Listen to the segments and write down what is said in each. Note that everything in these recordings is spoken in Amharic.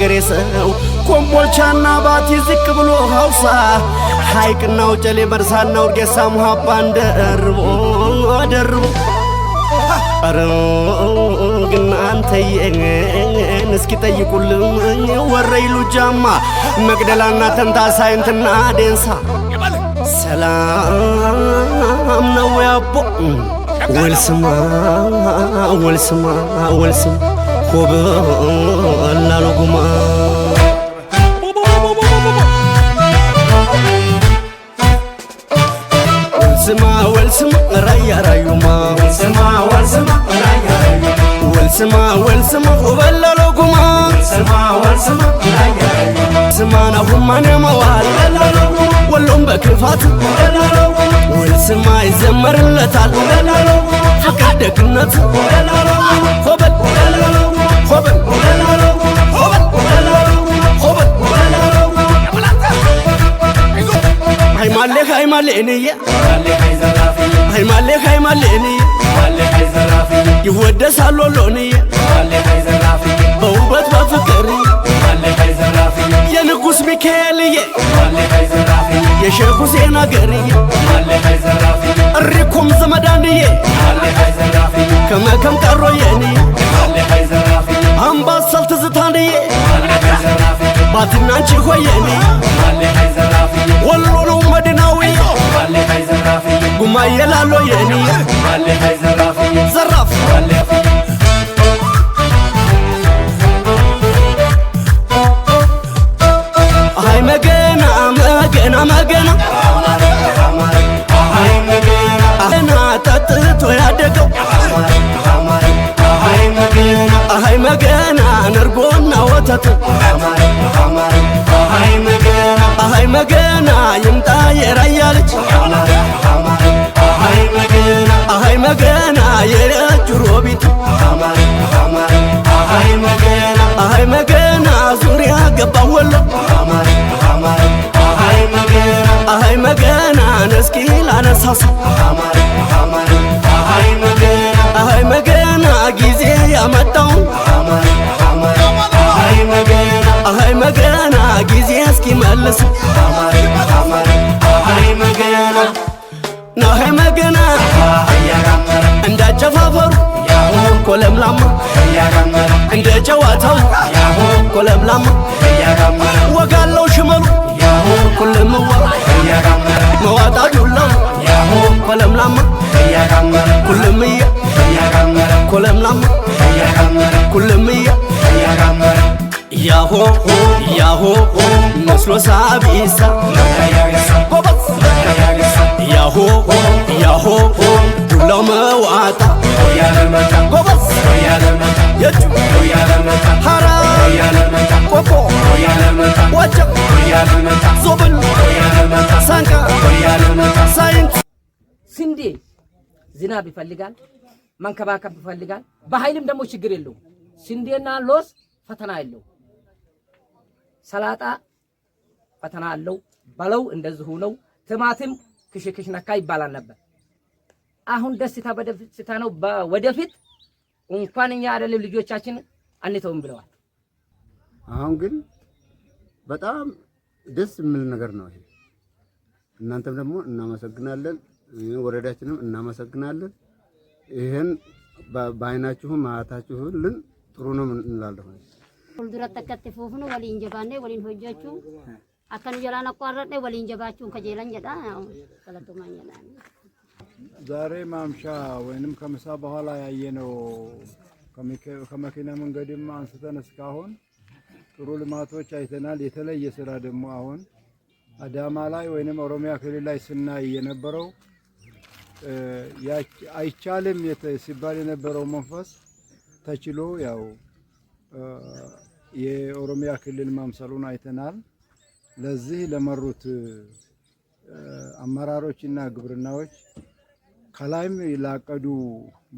ያገሬ ሰው ኮምቦልቻና ባቲ ዝቅ ብሎ ሐውሳ ሐይቅና ውጨሌ መርሳና ውርጌሳ ሙሀባን ደርቦ ደርቦ ኧረ ግን አንተዬን እስኪ ጠይቁልኝ ወረይሉ ጃማ መቅደላና ተንታ ሳይንትና ዴንሳ ሰላም ነው ያቦ ወልስማ ወልስማ ወልስማ ኮበላሉ ጉማ ወልስማ ወልስማ ራያ ራዩማ ወልስማ ወልስማ ራያ ራዩማ ወልስማ ወልስማ ኮበላሉ ጉማ ወልስማ ወልስማ ራያ ራዩማ ስማና ሁማን ያማዋል ወሎም በክፋት ወልስማ ይዘመርለታል ፍቅር ደግነት ኮበል ኮበል ኮበል ኮበል ሃይማሌ ሃይማሌ እንየ ሃይማሌ ሃይማሌ እንየ ይወደሳል ወሎ እንየ በውበት በፍቅር የንጉሥ ሚካኤልዬ የሼክ ሁሴን አገርዬ እሪኩም ዘመዳንዬ ከመከም ቀሮየንዬ አምባሰል ትዝታንዬ ባትናንቺ ሆየንዬ ወሎ ነው መዲናዊ ጉማዬ ላሎ የንዬ ዘራፍ አይ መገና መገና መገና አና ጠጥቶ ያደገው አይ መገና ነርጎና ወተት አይ መገና ይምጣ የራያ ልጅ አይ መገና የረጁ ሮቢት አይ መገና ዙሪያ ገባ ወሎ አይ መገና እስኪ ላነሳሳ አይ መገና ጊዜ ያመጣው አይ መገና ጊዜ እስኪመልስ ናሀይ መገና እንዳጨፋፈሩ ኮለምላማ እንደ ጨዋታው ኮለምላማ ወጋለው ሽመሉ ኩልምዋ መዋጣ ዱላው ኮለምላማ ኩልምያ ኮለምላማ ኩልምያ ያሆ ያሆ መስሎ ሳቢሳ ጎበዝ ያሆ ያሆ ዱላው መዋጣ ጎበዝ የጁ ሀራ ቆቆ ዋጃ ዞብል ሳንቃ ሳይንት ስንዴ ዝናብ ይፈልጋል፣ መንከባከብ ይፈልጋል። በኃይልም ደግሞ ችግር የለውም። ስንዴና ሎዝ ፈተና የለው። ሰላጣ ፈተና አለው። በለው እንደዚሁ ነው። ቲማቲም ክሽክሽ ነካ ይባላል ነበር። አሁን ደስታ በደስታ ነው። ወደፊት እንኳን እኛ አይደለም ልጆቻችን አንተውም ብለዋል። አሁን ግን በጣም ደስ የሚል ነገር ነው ይሄ። እናንተም ደግሞ እናመሰግናለን፣ ወረዳችንም እናመሰግናለን። ይሄን በአይናችሁም ማየታችሁልን ጥሩ ነው እንላለሁ። Fuulduratti akka itti fufnu waliin jabaannee waliin hojjechuu akka nu jalaan akkoarradhe waliin jabaachuun kajeelan jedha galatoomaan jedhaan. ዛሬ ማምሻ ወይንም ከምሳ በኋላ ያየነው ከመኪና መንገድም አንስተን እስካሁን ጥሩ ልማቶች አይተናል። የተለየ ስራ ደግሞ አሁን አዳማ ላይ ወይንም ኦሮሚያ ክልል ላይ ስናይ የነበረው አይቻልም ሲባል የነበረው መንፈስ ተችሎ ያው የኦሮሚያ ክልል መምሰሉን አይተናል። ለዚህ ለመሩት አመራሮችና ግብርናዎች ከላይም ላቀዱ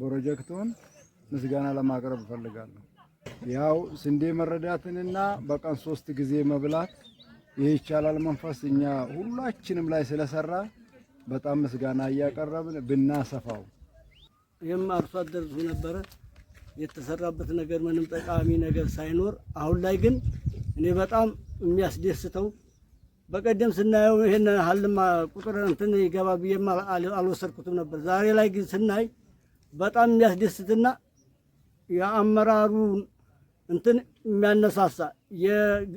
ፕሮጀክቱን ምስጋና ለማቅረብ እፈልጋለሁ። ያው ስንዴ መረዳትንና በቀን 3 ጊዜ መብላት ይህ ይቻላል መንፈስ እኛ ሁላችንም ላይ ስለሰራ በጣም ምስጋና እያቀረብን ብናሰፋው። ይህም አርሶ አደር ነበረ የተሰራበት ነገር ምንም ጠቃሚ ነገር ሳይኖር አሁን ላይ ግን እኔ በጣም የሚያስደስተው በቀደም ስናየው ይሄን ያህልማ ቁጥር እንትን ይገባ ብዬም አልወሰድኩትም ነበር። ዛሬ ላይ ግን ስናይ በጣም የሚያስደስትና የአመራሩን እንትን የሚያነሳሳ፣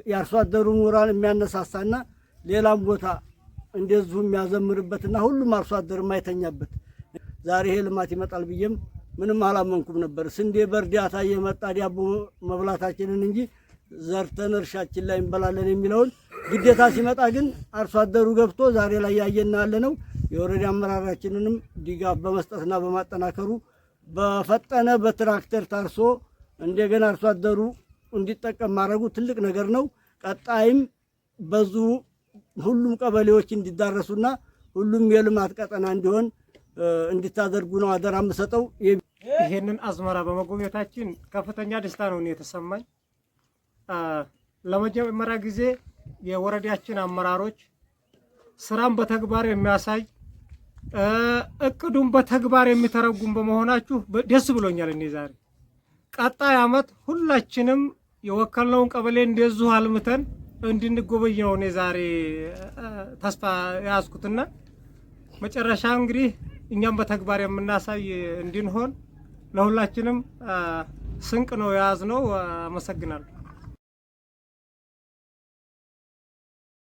የአርሶ አደሩ ሞራል የሚያነሳሳና ሌላም ቦታ እንደዚሁ የሚያዘምርበትና ሁሉም አርሶ አደር የማይተኛበት ዛሬ ይሄ ልማት ይመጣል ብዬም ምንም አላመንኩም ነበር። ስንዴ በእርዳታ እየመጣ ዳቦ መብላታችንን እንጂ ዘርተን እርሻችን ላይ እንበላለን የሚለውን ግዴታ ሲመጣ ግን አርሶ አደሩ ገብቶ ዛሬ ላይ ያየና ያለ ነው። የወረዳ አመራራችንንም ድጋፍ በመስጠትና በማጠናከሩ በፈጠነ በትራክተር ታርሶ እንደገና አርሶ አደሩ እንዲጠቀም ማድረጉ ትልቅ ነገር ነው። ቀጣይም በዙ ሁሉም ቀበሌዎች እንዲዳረሱና ሁሉም የልማት ቀጠና እንዲሆን እንዲታደርጉ ነው አደራ የምሰጠው። ይሄንን አዝመራ በመጎብኘታችን ከፍተኛ ደስታ ነው እኔ የተሰማኝ። ለመጀመሪያ ጊዜ የወረዳችን አመራሮች ስራን በተግባር የሚያሳይ፣ እቅዱን በተግባር የሚተረጉም በመሆናችሁ ደስ ብሎኛል። እኔ ዛሬ ቀጣይ አመት ሁላችንም የወከልነውን ቀበሌ እንደዚሁ አልምተን እንድንጎበኝ ነው እኔ ዛሬ ተስፋ የያዝኩትና መጨረሻ እንግዲህ እኛም በተግባር የምናሳይ እንድንሆን ለሁላችንም ስንቅ ነው የያዝነው። አመሰግናለሁ።